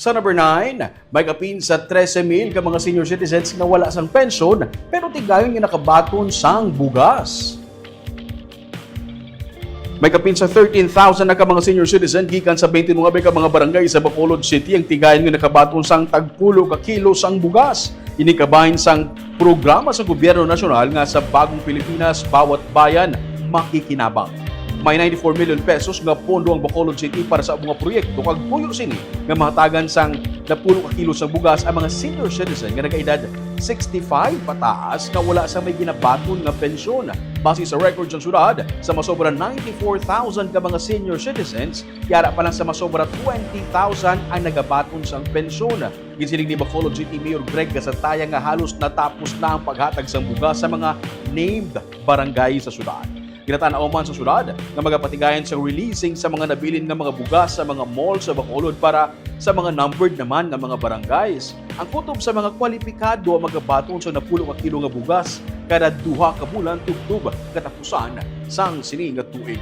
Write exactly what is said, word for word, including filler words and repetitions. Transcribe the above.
Sa number nine, may kapin sa trese mil ka mga senior citizens nga wala sang pensyon pero tigayon nga nakabaton sang bugas. May kapin sa thirteen thousand na ka mga senior citizen gikan sa twenty-nine ka mga barangay sa Bacolod City ang tigayon nga nakabaton sang tagpulo ka kilo sang bugas. Ini kabahin sang programa sa gobyerno nasyonal nga sa Bagong Pilipinas, Bawat Bayan Makikinabang. May ninety-four million pesos nga pondo ang Bacolod City para sa mga proyekto kag tuyo sini nga mahatagan sang napulo ka kilo sang bugas ang mga senior citizen nga nag-edad sixty-five pataas nga wala sa may ginabaton nga pensyon. Base sa record sang syudad, sa masobra ninety-four thousand ka mga senior citizens, yara pa lang sa masobra twenty thousand ang nagabaton sang pensyon. Ginsiling ni Bacolod City Mayor Greg Gasataya nga halos natapos na ang paghatag sang bugas sa mga named barangay sa syudad. Ginatan-aw man sa syudad nga magapatigayon sa releasing sa mga nabilin nga mga bugas sa mga mall sa Bacolod para sa mga numbered naman nga mga barangays. Ang kutob sa mga kwalipikado ang magabaton sa napulo ka kilo nga bugas kada duha ka bulan tubtob katapusan sang sini nga tuig.